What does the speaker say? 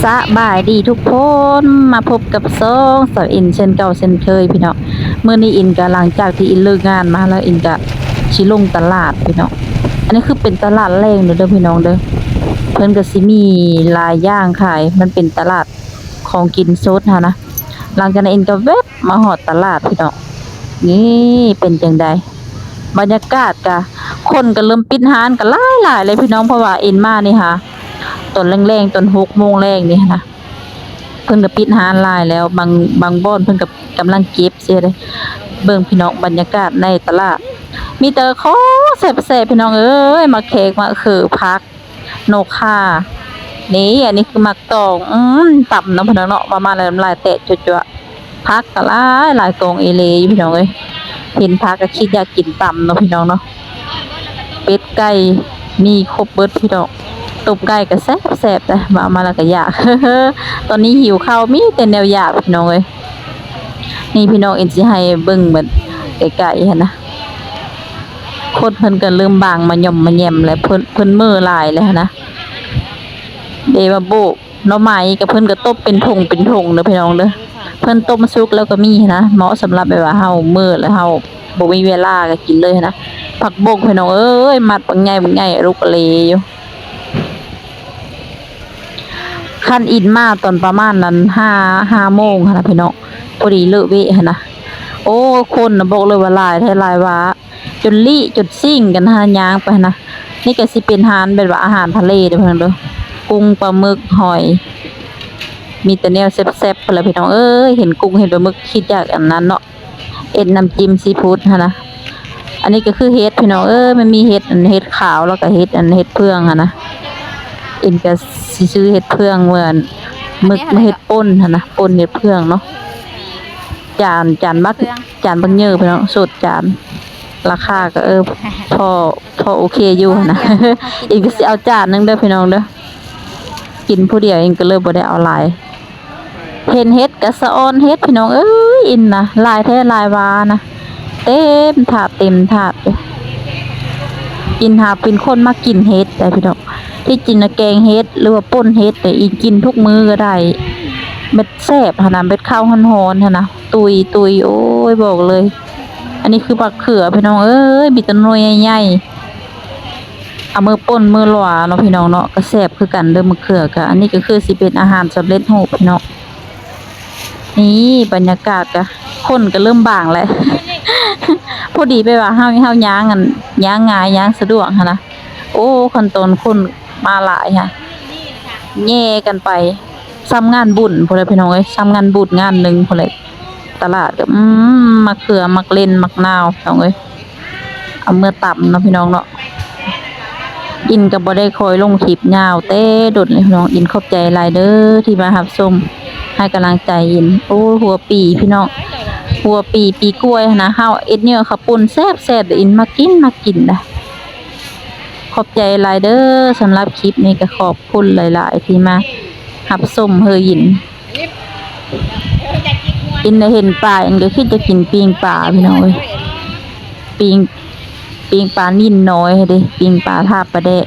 ສະບາຍດີທຸກຄົນ ມາພົບກັບຊ່ອງສາວອິນເຊັ່ນເກົ່າເຊັ່ນເຄີຍພີ່ນ້ອງ. ມື້ນີ້ອິນກະ ຫຼັງຈາກທີ່ອິນເລີກງານມາແລ້ວ ອິນກະຊິລົງຕະຫຼາດພີ່ນ້ອງ. ອັນນີ້ຄືເປັນຕະຫຼາດແລງເດີພີ່ນ້ອງເດີ. ເພິ່ນກະຊິມີຫຼາຍຢ່າງຂາຍ ມັນເປັນຕະຫຼາດຂອງກິນສົດຫັ້ນນະ. ຫຼັງຈາກນັ້ນອິນກະແວັບມາຮອດຕະຫຼາດພີ່ນ້ອງ. ນີ້ເປັນຈັ່ງໃດ ບັນຍາກາດກະ ຄົນກະເລີ່ມປິດຮ້ານກະຫຼາຍໆແລ້ວພີ່ນ້ອງ ເພາະວ່າອິນມານີ້ຫາ ຕອນແລງໆ ຕອນຫົກໂມງແລງນີ້ນະ ເພິ່ນກະປິດຮ້ານຫຼາຍແລ້ວ. ບາງ ບາງບ່ອນເພິ່ນກະກຳລັງເກັບເສຍເດ້. ເບິ່ງພີ່ນ້ອງ ບັນຍາກາດໃນຕະຫຼາດ ມີແຕ່ຂອງແຊບໆ ພີ່ນ້ອງເອີຍ ໝາກແຂກ ໝາກເຂີ ຜັກ ນົກຂ່າ ນີ້ ອັນນີ້ຄືໝາກຕອງ ອືມ ຕຳເນາະພີ່ນ້ອງເນາະ ປະມານນັ້ນ ນ້ຳລາຍແຕກຈົວໆ. ຜັກກະຫຼາຍ ຫຼາຍກອງເອເລຢູ່ພີ່ນ້ອງເອີຍ. ເຫັນຜັກກະຄິດຢາກກິນຕຳເນາະພີ່ນ້ອງເນາະ. ເປັດໄກ່ມີຄົບເບິດພີ່ນ້ອງ. ຕົ້ມໄກ່ກະແຊບໆເດ້ ເວົ້າມາແລ້ວກະຢາກ. ຕອນນີ້ຫິວເຂົ້າ ມີແຕ່ແນວຢາກພີ່ນ້ອງເອີຍ. ນີ້ພີ່ນ້ອງ ເອັນຊິໃຫ້ເບິ່ງເບິດໃກ້ໆຫັ້ນນະ. ຄົນເພິ່ນກະເລີ່ມບາງມາຍ່ອມມາແຍ່ມແລ້ວ ເພິ່ນ ເພິ່ນເມີຫຼາຍແລ້ວຫັ້ນນະ. ເດມາໂບກ ໜໍ່ໄມ້ກະເພິ່ນກະຕົ້ມເປັນຖົງເປັນຖົງເດີພີ່ນ້ອງເດີ. ເພິ່ນຕົ້ມສຸກແລ້ວກະມີນະ ເໝາະສຳລັບແບບວ່າເຮົາເມີແລ້ວເຮົາບໍ່ມີເວລາກະກິນເລີຍນະ. ຜັກບົ້ງພີ່ນ້ອງເອີຍ ມັດບັກໃຫຍ່ບັກໃຫຍ່ ອະລຸກອະເລຢູ່. ຄັນອິນມາຕອນປະມານນັ້ນ ຫ້າ ຫ້າໂມງຫັ້ນນະພີ່ນ້ອງ ພໍດີເລີກວຽກຫັ້ນນະ. ໂອ້ ຄົນນະບອກເລີຍວ່າຫຼາຍແທ້ຫຼາຍວ່າ ຈົນລີ້ຈົນຊິ້ງກັນຫັ້ນນະ ຍ່າງໄປຫັ້ນນະ. ນີ້ກະຊິເປັນຮ້ານແບບວ່າອາຫານທະເລເດີພີ່ນ້ອງເດີ ກຸ້ງ ປາໝຶກ ຫອຍ ມີແຕ່ແນວແຊບໆພຸ້ນລະພີ່ນ້ອງເອີຍ. ເຫັນກຸ້ງເຫັນປາໝຶກຄິດຢາກອັນນັ້ນເນາະ ເຮັດນ້ຳຈິ້ມຊີຟູດຫັ້ນນະ. ອັນນີ້ກະຄືເຫັດພີ່ນ້ອງເອີຍ ມັນມີເຫັດ ອັນເຫັດຂາວ ແລ້ວກະເຫັດ ອັນເຫັດເຜືອງຫັ້ນນະ. ເອັນກະຊິຊື້ເຫັດເຜືອງ ເໝືອນ ໝຶກ ເຫັດປົ່ນຫັ້ນນະ ປົ່ນເຫັດເຜືອງເນາະ. ຈານ ຈານບັກ ຈານບັກເຍີພີ່ນ້ອງ ສົດຈານ ລາຄາກະ ເອີ ພໍ ພໍໂອເຄຢູ່ຫັ້ນນະ. ເຮົາກິນ ເອັນກະຊິເອົາຈານໜຶ່ງເດີພີ່ນ້ອງເດີ ກິນຜູ້ດຽວ ເອັນກະເລີຍບໍ່ໄດ້ເອົາຫຼາຍ. ເຫັນເຫັດກະສະອອນເຫັດພີ່ນ້ອງເອີຍ ອິນນະ ຫຼາຍແທ້ຫຼາຍວ່ານະ ເຕັມຖາດເຕັມຖາດຢູ່. ອິນຫາເປັນຄົນມັກກິນເຫັດໄດ໋ພີ່ນ້ອງ. ທີ່ຈິງນະແກງເຫັດ ຫຼືວ່າປົ່ນເຫັດນີ້ ອິນກິນທຸກມື້ກະໄດ້ ແບບແຊບຫັ້ນນະ ແບບເຂົ້າຮ້ອນໆຫັ້ນນະ ຕຸ້ຍໆ. ໂອ້ຍ ບອກເລີຍ ອັນນີ້ຄືໝາກເຂືອພີ່ນ້ອງເອີຍ ມີແຕ່ໜ່ວຍໃຫຍ່ໆ ເອົາມືປົ່ນມືຫຼວເນາະພີ່ນ້ອງເນາະ ກະແຊບຄືກັນເດີໝາກເຂືອກະ. ອັນນີ້ກະຄືຊິເປັນອາຫານສຳເລັດຮູບພີ່ນ້ອງ. ນີ້ບັນຍາກາດກະ ຄົນກະເລີ່ມບາງແລ້ວ ພໍດີແບບວ່າເຮົາ ເຮົາຍ່າງ ອັນ ຍ່າງງ່າຍ ຍ່າງສະດວກຫັ້ນນະ. ໂອ້ ຄັນຕອນຄົນມາຫຼາຍຫະ ແຍ່ກັນໄປ ສ່ຳງານບຸນພຸ້ນແຫຼະພີ່ນ້ອງເອີຍ ສ່ຳງານບຸນງານໜຶ່ງພຸ້ນແຫຼະ. ຕະຫຼາດກະ ອືມ ໝາກເຂືອ ໝາກເລັ່ນ ໝາກນາວພີ່ນ້ອງເອີຍ ເອົາເມືອຕຳເນາະພີ່ນ້ອງເນາະ. ອິນກະບໍ່ໄດ້ຄ່ອຍລົງຄລິບຍາວແຕ່ດົນແລ້ວພີ່ນ້ອງ. ອິນຂອບໃຈຫຼາຍເດີທີ່ມາຮັບຊົມ ໃຫ້ກຳລັງໃຈອິນ. ໂອ້ ຫົວປີພີ່ນ້ອງ ຫົວປີ ປີກ້ວຍຫັ້ນນະ ເຮົາເຮັດເຫຍື່ອເຂົ້າປຸ້ນແຊບໆ ເດີ ອິນມັກກິນ ມັກກິນນະ. ຂອບໃຈຫຼາຍເດີ ສຳລັບຄລິບນີ້ກະຂອບຄຸນຫຼາຍໆ ທີ່ມາຮັບຊົມເຮີຍິນ. ອິນໄດ້ເຫັນປາ ອິນກະຄິດຈະກິນປີ້ງປາພີ່ນ້ອງເອີຍ ປີ້ງ ປີ້ງປານິນນ້ອຍເດ ປີ້ງປາທາບປາແດກ.